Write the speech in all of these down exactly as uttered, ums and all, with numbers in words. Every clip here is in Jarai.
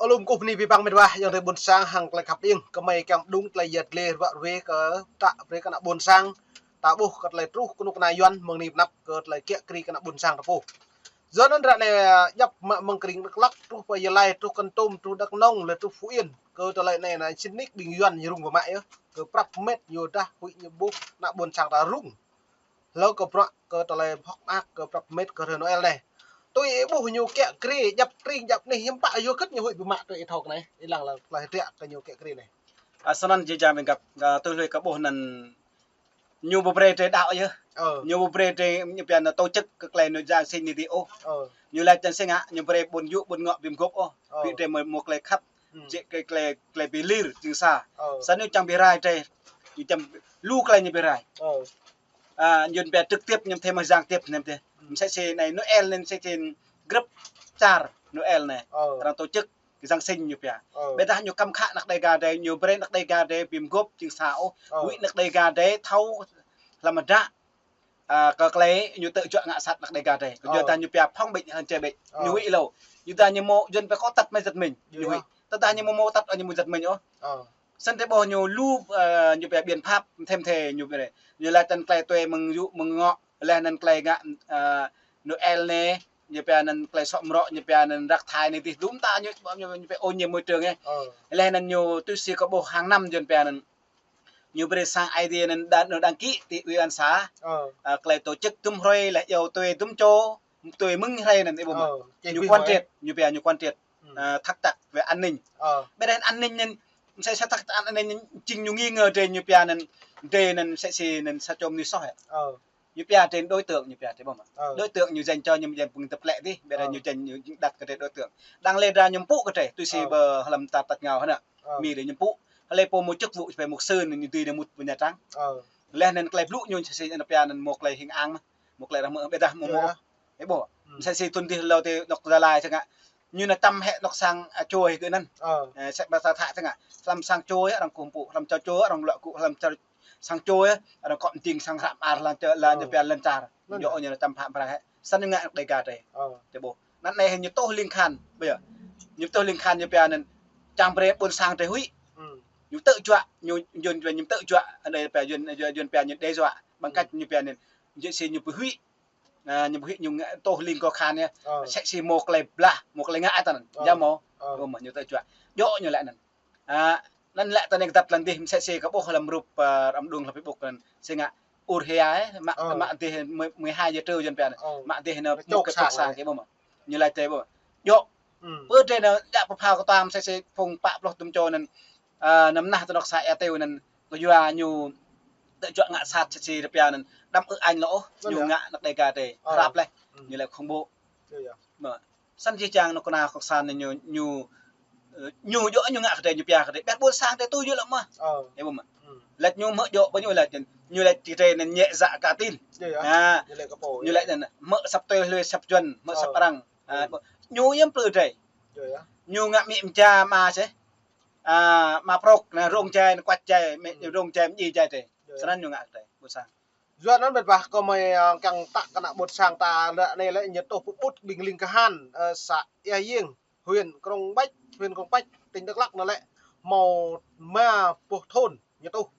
Alum kơ bơni abih bang met wa, ayŏng adơi ƀuôn sang hăng tơlơi khăp iêng, kơmơi kiăng pơđŭng tơlơi yăt lĕ ruă ruê kơ ta brơi kơ ană ƀuôn sang ta ƀuh kơ tơlơi truh kơnuk kơna Yuăn mơ̆ng anai pơ anăp kơ tơlơi kiă kriê kơ ană ƀuôn sang ta pô. Yua anŭn ră anai, djŏp mă mơ̆ng krĭng Dak Lak truh pơ Gia Lai, truh Kon Tum, truh Dak Nông, lĕ truh Phú Yên, kơ tơlơi anai anai sĭt nik ƀing Yuăn ñu rŭng pơmă yơh, kơ prăp met ñu dah huĭ ñu ƀuh ană ƀuôn sang ta rŭng. Hlâo kơ bruă kơ tơlơi hơ̆k mơak kơ prăp met kơ hrơi Noel anai. Tui ih ƀuh ñu kiă kriê djăp tring djăp anih hiư̆m pă yua hơget ñu huĭ pơmă tui ih thâo kơ anai, ih lăng lăng tơlơi hơdră kơ ñu kiă kriê anai. A, snăn jih jang ƀing găp, a, tui hlue kơ ƀuh anăn ñu ƀu brơi drơi đaŏ yơh. Ơ. Ñu ƀu brơi drơi ñu pia anăn tổ chức kơ tơlơi ñu Giáng sinh anai dih ôh. Ơ. Ñu laĭ čang sĭt ngă, ñu brơi ƀôn yŭ ƀôn ngŏ bi mguôp ôh. Ơ. Bi drơi mơ̆ mơ̆ tơlơi khăp. Hmm. Jĕ kơ tơlơi, tơlơi bi lir jing sa. Ơ. Snăn ñu čang bi rai drơi. Ñu čang lu tơlơi ñu bi rai. Ơ. A, ñu pia trực tiếp ñu thê mơ̆ gián tiếp ñu thê. Hmm. Msĕ si anai Noel anai msĕ si grŭp čar Noel anai. Ơ. Arăng tổ chức kơ Giáng sinh ñu pia. Ơ. Ƀiădah ñu kăm khă ană Đêga drơi, ñu brơi ană Đêga drơi bi mguôp jing sa ôh. Ơ. Huĭ ană Đêga drơi thâo hlăm mơdră. A, kơ tơlơi ñu tơjuă ngă sat ană Đêga drơi. Ơ. Yua dah ñu pia phòng bệnh hơn che bệnh. Ơ. Ñu huĭ hlâo. Yua dah ñu mơ̆ Yuăn pia có tật mới giật mình. Ñu huĭ. Yua. Tơdah ñu mơ̆ mơ̆ tật ôh ñu mơ̆ giật mình ôh. Ơ. Snăn tơƀuh ñu lu, ơ, ñu pia biện pháp thê mơ̆ thê ñu pia. Ñu laĭ čang tơlơi tui mơ̆ng yŭ mơ̆ng ngŏ. Leh anăn tơlơi ngă, ơ, Noel anai, ñu pia anăn tơlơi sŏ mrŏ, ñu pia anăn rác thải anai dih dŭm ta ñu, ñu, ñu pia ô nhiễm môi trường anai. Ơ. Leh anăn ñu tui si kơ ƀuh hàng năm Yuăn pia anăn. Ñu brơi sang Aê Diê anăn đăng, đăng ký ti ủy ban xã. Ơ. A, tơlơi tổ chức dŭm hrơi leh yua tui dŭm čô, tui mơ̆ng hrơi anăn ih ƀuh mơ̆. Ơ, ñu quán triệt, ñu pia ñu quán triệt. Hmm. A, thắt chặt về an ninh. Ơ. Ƀiădah an ninh anăn, msĕ si thắt chặt an ninh anăn, jing ñu nghi ngờ drơi ñu pia anăn, drơi anăn msĕ si anăn sa čô mơnuih soh hă. Ơ. Ñu pia trên đối tượng, ñu pia trên ƀuh mơ̆. Ơ. Đối tượng ñu dành cho ñu dành ƀing tơplĕ dih, ƀiădah ơ. Ñu dành ñu đặt kơ trên đối tượng. Đang lĕ ra ñu mpŭ kơ drơi, tui si ơ. Ƀơ hlăm ta tăt ngao hơnă. Ơ. Mi drơi ñu mpŭ. Hlơi pô mơ̆ chức vụ, pia mục sư anăn ñu dưi anăn mŭt pơ Nha Trang. Ơ. Leh anăn tơlơi blŭ ñu msĕ si anăn pia anăn mơ̆ tơlơi hing ang mơ̆. Mơ̆ tơlơi rah mơ̆ ƀiădah mơ̆ mơ̆. Ơ. Ih ƀuh. Hmm. Msĕ si thŭn dih hlâo tơ anŏ Gia Lai čang ngă. Ñu anăn čăm hĕ anŏ sang, a, čô hĕ kơ anăn. Ơ. Ơ, sĕ ƀă sa thă čang ngă. Hlăm sang čô arăng kơkuh pơpŭ, hlăm čô čô arăng luă gŭ, hlăm čô sang čô arăng kŏ mơding sang hră mơar lăn čar, lăn čar. Anăn. Yua ñu anăn čăm phă mơ̆ hĕ. Snăn ñu ngă ană Đêga drơi. Ơ. Tơƀuh. Anăn anai ñu tuh ling khan. Ƀiă. Ñu tuh ling khan ñu pia anăn čang brơi ƀuôn sang drơi huĭ. Hmm. Ñu tơjuă, ñu, ñu, ñu tơjuă, anai pia ñu, ñu, ñu pia ñu đe dọa. Bằng cách ñu pia anăn. Jĕ si ñu bi huĭ. A, ñu ƀu huĭ ñu ngă tuh ling kơ khan yơh. Ơ. Msĕ si mơ̆ tơlơi blah, mơ̆ tơlơi ngă ai tơnăn. Ơ. Yua mơ̆. Ơ. Ơ, mơ̆ ñu tơjuă. Djơ̆ ñu lĕ anăn. A, anăn lĕ tơnăn kơdăt lăn dih, msĕ si kơ ƀuh hlăm rup, a, răm đung hlăm Facebook anăn. Si ngă ur hia, ơ, mă, ơ. Mă dih mười, mười hai giờ trưa Yuăn pia anăn. Ơ. Mă dih anăn mŭt kơ čŏk sang kơ ƀuh mơ̆. Ñu laĭ tơ ƀuh. Djơ̆. Hmm. Pơ drơi anăn, djă pơphao kơ tuam msĕ si phung pă pluh dŭm čô anăn. A, năm nah tơ anŏ sa ia têu anăn, kơ yua ñu tơjuă ngă sat si rơpia anăn, đăm ư añ lŏ ôh, ñu ngă ană Đêga drơi, hrăp leh, ñu lĕ khủng bố. Mơ̆, snăn jih jang anŏ kơna cộng sản anăn ñu, ñu, ơ, ñu djơ̆ ñu ngă kơ drơi, ñu pia kơ drơi, ƀiădah ƀuôn sang drơi tui yua lĕ mơ̆. Ơ. Ih ƀuh mơ̆. Hmm. Laĭ ñu mơ̆ djơ̆ ƀơi ñu laĭ, ñu laĭ kơ drơi anăn nhẹ dạ cả tin. Ñu laĭ kơ pô, ñu laĭ anăn, mơ̆ săp tui hlue săp Yuăn, mơ̆ săp arăng. A, ñu yơh plư drơi. Ñu ngă mĭ mja ma sĕ. A, ma prŏk, anăn rông jai, anăn kuăč jai, mĭ rông jai, mdjiê jai drơi. Snăn ñu ngă drơi, ƀuôn sang. Yua anăn ƀiădah kơmơi, a, kiăng tă kơ ană ƀuôn sang ta lĕ anai lĕ ñu tuh pơƀut ƀing ling kahan, ơ, să Ia Yêng, huyện Krông Bách, huyện Krông Bách, tỉnh Đắk Lắk anăn lĕ hmâo rơma pluh thŭn ñu tuh.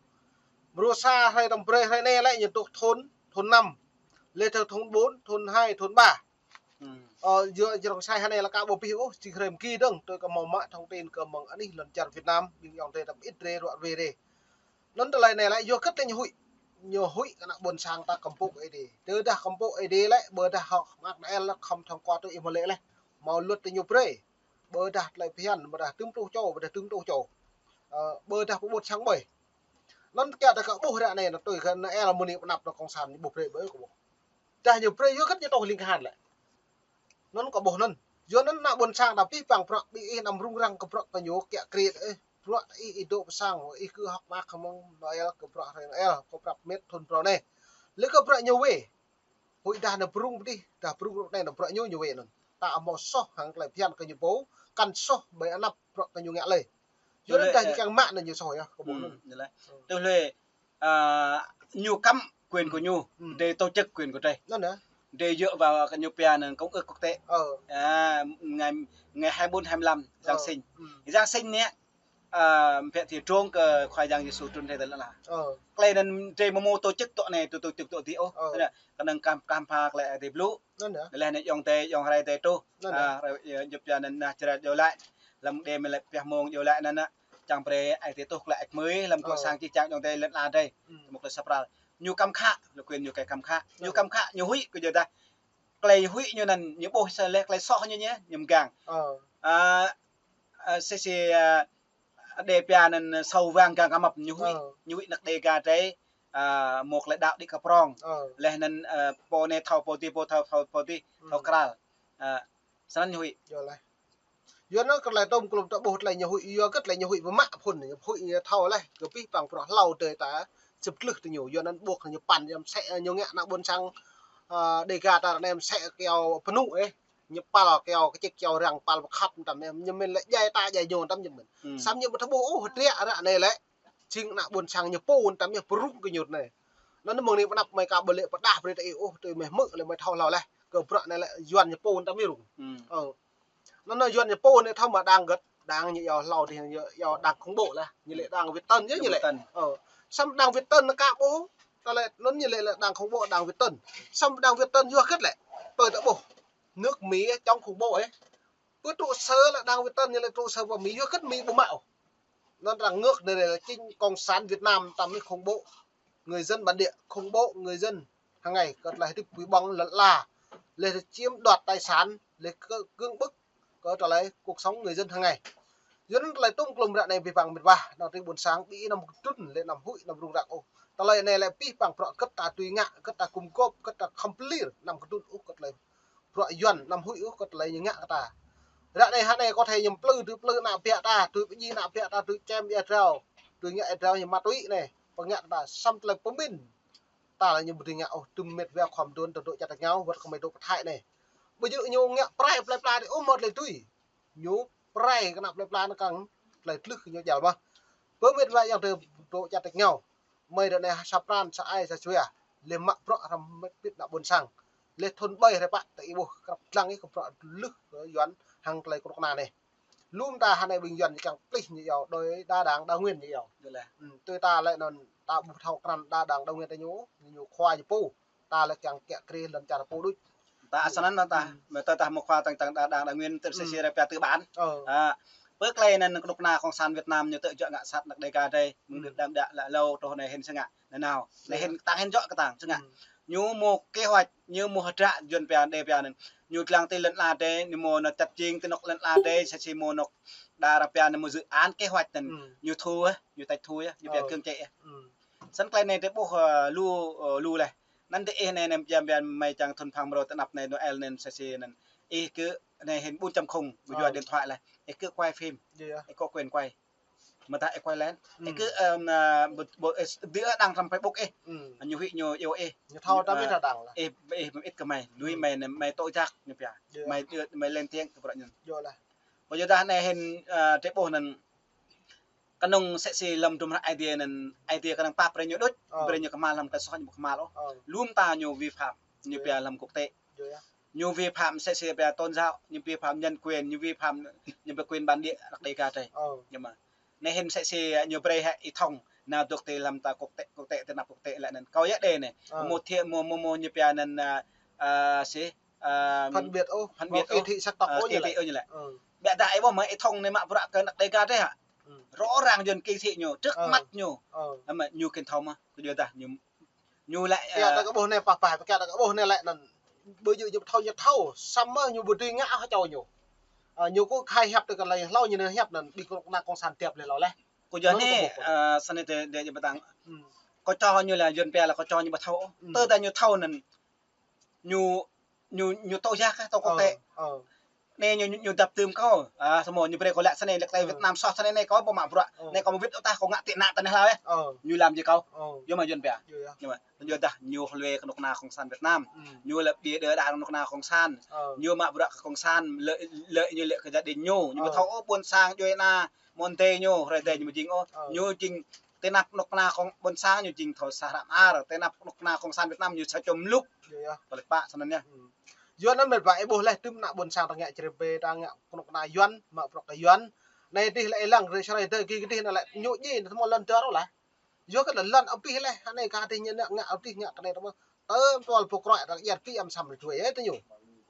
Mrô sa hrơi tơm brơi hrơi anai lĕ ñu tuh thŭn, thŭn năm. Lĕ thŭn bốn, thŭn hai, thŭn ba. Hmm. Ơ, yua jrong sai hơnai lă kơ ƀu pih ôh, jing hrơi mơgi dơ̆ng, tui kơ hmâo mă thông tin kơ mơ̆ng anih lŏn čar Việt Nam, ƀing ayŏng adơi tăm ĭt drơi ruă ruê drơi. Anăn tơlơi anai lĕ yua hơget lĕ ñu huĭ. Ñu huĭ kơ ană ƀuôn sang ta kơmpŭ Ơi Adai. Tơdah kơmpŭ Ơi Adai lĕ, ƀôdah hŏk mơak Noel lĕ khŏm thông qua tui ih mơ̆ lĕ leh. Hmâo luật tơ ñu brơi. Ƀôdah tơlơi phiăn, ƀôdah dŭm pluh čô, ƀôdah dŭm pluh čô. Ơ, ƀôdah pơƀut sang ƀơi. Anăn kiăng ta kơ ƀuh ră anai, anăn tui kơ Noel mơ̆ng anăp anŏ cộng sản ñu ƀu brơi ƀơi kơ ƀuh. Dah ñu brơi yua hơget ñu tuh ling kahan lĕ. Anăn kơ ƀuh anăn. Yua anăn ană ƀuôn sang ta pih păng bruă ƀing ih anăm rŭng răng kơ bruă kơ ñu kiă kriê ih. Bruă ih, ih dŏ pơ sang, ih kơ hŏk mơak kơ mơ̆ng Noel kơ bruă hrơi Noel, kơ prăp met thŭn phrâo anai. Lĕ kơ bruă ñu wê. Huĭ dah anăn brŭng pơdih, dah brŭng rŭ anai anăn bruă ñu ñu wê anăn. Ta hmâo soh hăng tơlơi phiăn kơ ñu pô, kăn soh ƀơi anăp bruă kơ ñu ngă lĕ. Yua anăn dah ñu kiăng mă anăn ñu soh yơh, kơ ƀuh anăn. Tui hlue, a, ñu cấm quyền của ñu, drơi tổ chức quyền của drơi. Anăn yơh. Drei dựa vào kơ ñu pia anăn công ước quốc tế. Ờ. À, ngày, ngày hai mươi bốn, hai mươi lăm, Giáng Ờ. Sinh. Ừ. Giáng Sinh anei, à, pĕ thì trông kơ Khua Yang Yêsu trŭn rai tơlơi anăn. Ờ. Klei anăn drei mơ̆ mâo tổ chức tŏ anei, tổ, tổ chức tŏ adih ôh. Ờ. Anăn, kơnơ̆ng kăm, kăm pha klei Adai blŭ. Anăn yơh. Leh anăn ayŏng adei, ayŏng rai adei truh. Anăn yơh. À, rai, ơ, djŏp djăn anăn nah čơrat djŏ laĭ. Lăm đe mơ̆ lĕ pioh mông djŏ laĭ anăn ah. Čang brei ai tiê tuh klei ăt mơi, lăm kơ Ờ. sang čih čang ayŏng adei lăn ala drei. Ừ. Mơ̆ klei sa pral. Ñu kăm khă, lu kuen ñu kơ kăm khă. Ñu Anăn. Kăm khă, ñu huĭ kơ djơ̆ dah. Klei huĭ ñu anăn, ñu ƀuh sa leh klei soh ñu ñe, ñu mgang. Ờ. À, à, sĭ sĭ, à, đe pia anăn sâu vàng gang kơ măp ñu huĭ. Ờ. Ñu huĭ anăk Đêga drei, à, mâo klei đăo đĭ kơ prŏng. Ờ. Leh anăn, à, pô anei thâo pô adih, pô thâo, thâo pô adih, thâo Ừ. kral. À, snăn ñu huĭ. Yơh leh. Yua anăn kơ tơlơi tŭm klŭm ta ƀuh tơlơi ñu huĭ, yua kơ tơlơi ñu huĭ ƀu mă phŭn, ñu huĭ ñu thâo leh, kơ pih păng bruă hlâo tơdah ta sĭt klưh tơ ñu. Yua anăn ƀuh ñu păn, ñu msĕ, ñu ngă ană ƀôn sang, ơ, Đêga ta anei msĕ kyâo pơnŭ ĕh. Ñu păl kyâo kơčĭk kyâo răng păl pơkhăp tăm anei, ñu mĭn lĕ djai ta djai ñu tăm ñu mĭn. Hmm. Săm ñu ƀu thâo ƀuh ôh, hơdră ră anei lĕ. Jing ană ƀôn sang ñu pô tăm ñu pơrŭng kơ ñu anei. Anăn mơ̆ng anei pơnăp mơi ka ƀu lĕ pơdah brei ta ih ôh, tui mơi hmư̆ lĕ mơi thâo hlâo leh. Kơ bruă anei lĕ Yuăn ñu pô tăm ñu rŭng. Hmm. Ơ. Anăn Yuăn ñu pô anei thâo mă đảng gơ̆t, đảng ñu yua hlâo dih ñu yua đảng khủng bố lah. Ñu lĕ đảng Việt Tân yơh ñu lĕ. Việt Tân. Ơ. Săm đảng Việt Tân anăn ka ƀuh. Ta lĕ anăn ñu lĕ lĕ đảng khủng bố đảng Việt Tân. Săm đảng Việt Tân yua hơget lĕ. Tui ta ƀuh. Nước Mỹ chống khủng bố ĕh. Pơ trụ sở lĕ đảng Việt Tân ñu lĕ trụ sở pơ Mỹ yua hơget Mỹ ƀu mă ôh. Anăn arăng ngược anei lĕ chính Cộng sản Việt Nam tăm ñu khủng bố người dân bản địa, khủng bố người dân hàng ngày, kơ tơlơi hơdip ƀơ̆ng lăn ala, leh chiếm đoạt tài sản, leh kơ-, cưỡng bức, kơ tơlơi cuộc sống người dân hàng ngày. Yua anăn tơlơi tŭm klŭm ră anei pih păng mĭt wa, anăn tui ƀôn sang ƀing ih anăm kơtrŭn, leh anăm huĭ, anăm rŭng răng ôh. Tơlơi anei lĕ pih păng bruă kơ ta tui ngă, kơ ta gum gôp, kơ ta khăm pơlir, anăm kơtrŭn ôh kơ tơlơi bruă Yuăn anăm huĭ ôh kơ tơlơi ñu ngă kơ ta. Ră anei hă anei kơ thei ñu plư, tui plư ană biă ta, tui pơdjai ană biă ta, tui čem ia drao, tui ngă ia drao ñu ma túy anei, pơngă ta săm tơlơi pơmĭn. Ta lĕ ñu ƀu dưi ngă ôh, tŭm mĭt wa khŏm đuôn tơdŏ čăt ngao, wơ̆t kơ mơi dŏ pơthai anei. Ƀu djơ̆ ñu ngă prai plei pla dih ôh mơ̆ tơlơi tui. Ñu prai kơ ană plei pla anăn kăng tơlơi tlưh ñu jal mơh. Pơ mĭt wa ayŏng adei dŏ čăt ngao. Mơi ră anei sa pran, sa ai, sa čua. Leh mă bruă hrăm mĭt pit ană ƀôn sang. Leh thŭn ƀai hrơi pă ta ih ƀuh krăp dlăng ih kơ bruă lưh kơ Yuăn hăng tơlơi kơnuk kơna anei. Lŏm ta hă anei ƀing Yuăn ñu kiăng plih ñu yua đôi đa đảng đa nguyên ñu yua. Yơh leh. Hmm, tui ta lĕ anăn ta ƀu thâo krăn đa đảng đa nguyên ta ñu, ñu khua ñu pô. Ta lĕ kiăng kiă kriê lăm čar pô đôč. Ta Hmm. Asnăn ta, Hmm. Mơ̆ ta ta mơ̆ khua tăng tăng đa đảng đa nguyên tơ sĭ Hmm. sĭ ră pia tư bản. Ơ. À, pơ klei anăn kơnuk kơna Cộng sản Việt Nam ñu tơ jŏ ngă sat anăk Đêga drei, mơ̆ng Hmm. đưm đam đă lă lâo truh anei hĭn sơngă. Anăn nao. Anei Yơh. Hĭn tăng hĭn jŏ kơtang sơngă. Hmm. Ñu mâo kế hoạch, ñu mâo hơdră Yuăn pia đe pia anăn. Ñu dlăng tui lăn ala drei, ñu mâo anŏ čăt jing tui anŏ lăn ala drei, sĭ sĭ mâo anŏ đa ră pia anăn mâo dự án kế hoạch anăn. Hmm. Ñu thu ĕh, ñu tač thu ĕh, ñu pia Ơ. Cưỡng chế ĕh. Hmm. Snăn klei anei drei ƀuh, ơ, lu, ơ, lu leh. Anăn dih ih anei anăn jam bian mơi čang thŭn phang mrâo tơ anăp anei Noel anăn sĭ sĭ anăn. Ih kơ anei hĭn bốn chấm không, ƀu yua Ơ. Điện thoại leh. Ih kơ quay phim. Yơh, yơh. Ih có quyền quay. Mơ̆ ta ih quay lên. Ih Hmm. Kơ, ơm, à, ƀu, ƀu, ih, dih đăng hrăm Facebook ih. Hmm. Ñu huĭ ñu iâu ih. Ñu thâo ta ƀu thâo đăng lah. Ih, ih, ih, mơit kơ mơi. Lui Hmm. mơi anăn, mơi tŏ jak ñu pia. Yơh. Mơi, mơi lên tiếng kơ bruă ñu. Yơh lah. Ƀu yua dah anei hĭn, à, drei ƀuh anăn kơnơ̆ng sĭ sĭ lăm hdruôm hră Aê Diê anăn, Aê Diê kơnơ̆ng pap brei ñu đôč, Ơ. Brei ñu kơhma̱l lăm klei soh ñu ƀu kơhma̱l ôh. Ơ. Lŏm ta ñu vi phạm, ñu Yơh. Pia lăm quốc tế. Yơh. Ñu vi phạm sĭ sĭ pia tôn giáo, ñu vi phạm nhân quyền, ñu vi phạm, ñu pia quyền bản địa anăk Đêga drei. Ơ. Ñu mơ̆. Anei hĭn sĭ sĭ ñu brei hĕ ih thông, nao dŏ tơ lăm ta quốc tế, quốc tế, tơ anăp quốc tế lĕ anăn. Kâo yơh đe anei. Ơ. Mâo thiê, mâo, mâo, mâo ñu pia anăn, à, à, sĭ, à, phân biệt ôh, phân biệt ôh. Kỳ thị sắc tộc ôh ñu lĕ. Ơ. Ƀiădah ih ƀuh mơ̆ ih thông anei mă bruă kơ anăk Đêga drei hă? Ừ. Rõ ràng Yuăn kỳ thị ñu, trước Ơ. Mắt ñu. Ơ. Anăn mơ̆ ñu kĭn thâo mơ̆, kơ yua dah ñu, ñu lĕ, pia ơ, ta kơ ƀuh anei pah pah, pia ta kơ ƀuh anei lĕ anăn. Ƀu djơ̆ ñu thâo ñu thâo, săm mơ̆ ñu ƀu dưi ngă hă čô ñu. Ơ, ñu kơ khai hiăp ta kơ lĕ hlâo ñu anei hiăp anăn, ƀing kơnuk kơna cộng sản tiap leh hlâo leh. Kơ yua anei, ơ, snăn dih, dih ñu ƀu tăng. Ừ. Kơ čô ñu lĕ Yuăn pia lĕ kơ čô ñu ƀu thâo. Ừ. Tơdah ñu thâo anăn ñu, ñu, ñu tŏ jak, tŏ quốc tế. Ơ, ơ. Anei ñu, ñu, ñu dăp tơm kâo. À, samơ̆ ñu brei kâo lĕ snăn, lĕ klei Ơ. Việt Nam soh snăn anei kâo ƀu mă bruă. Ơ. Anei kâo mơ̆ wĭt ôh tah kâo ngă tị nạn ta anei hlâo ĕh. Ơ. Ñu lam jih kâo. Ơ. Yơh mơ̆ Yuăn pia. Yơh, yơh. Yơh mơ̆. Yua dah ñu hlue kơnuk kơna cộng sản Việt Nam. Ừ. Ñu lĕ ƀiă đơ đa kơnuk kơna cộng sản. Ơ. Ñu mă bruă kơ cộng sản, lợi, lợi ñu lĕ kơ gia đình ñu. Ñu ƀu Ơ. Thâo ôh ƀuôn sang djuê ana, mơ̆ng adei ñu, hrơi adei ñu ƀu jing ôh. Ơ. Ñu jing tơnap kơnuk kơna kông ƀôn sang ñu jing thâo sa hră mơar, tơnap kơnuk kơna kông sản Việt Nam ñu sa čô mluk. Yơh, yơh. Pơlĕ pă, snăn yơh. Hmm. Yua anăn mĕt wa ih ƀuh leh, tŭ mơnă ƀôn sang ta ngă črê bê, ta ngă kơnuk kơna Yuăn, mă bruă kơ Yuăn. Anai dih lĕ ih lăng, rê črê dê gih dih anăn lĕ ñu djai, anăn tơmô lŏn dơr lah. Yua kơ lŏn abih leh, anai kơ dih ñu ngă, ngă abih ngă kơ anai tơmô. Tơ tuăl pô kroi ta iăt pi am sam rê čuê, ơ, tơ ñu.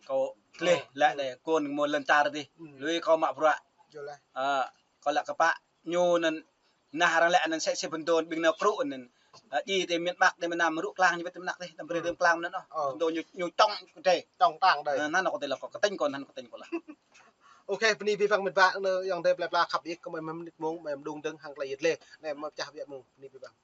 Kâo tleh lĕ anai, kơ mơ̆ng lŏn čar dih. Hmm. Lui kâo mă bruă. Yua leh. Ơ, kâo lĕ kơ pă ñu anăn, nah arăng lĕ anăn sĕ sĕ bơndôn ƀing nao krŭ anăn. Ơ, djai tơ miền Bắc, tơ miền Nam, rŭ klang ñu wơ̆t tơ miền Bắc dih, tăm brơi dơ̆ng klang anăn, ơ. Ơ. Bơndôn ñu, ñu čŏng kơ dih. Čŏng tang dih. Anăn, anăn kâo tơlơi kâo kơtĕnh kâo anăn kơtĕnh kâo lah. Ôkê, bơni abih bang mĕt wa, anăn yŏng dê plei pla khăp ih, kơ mơi mơ̆ng mơnit mông, mơi mơdung dơ̆ng hăng tơlơi yit leh. Anai mơi pơčah biă mông, bơni abih bang.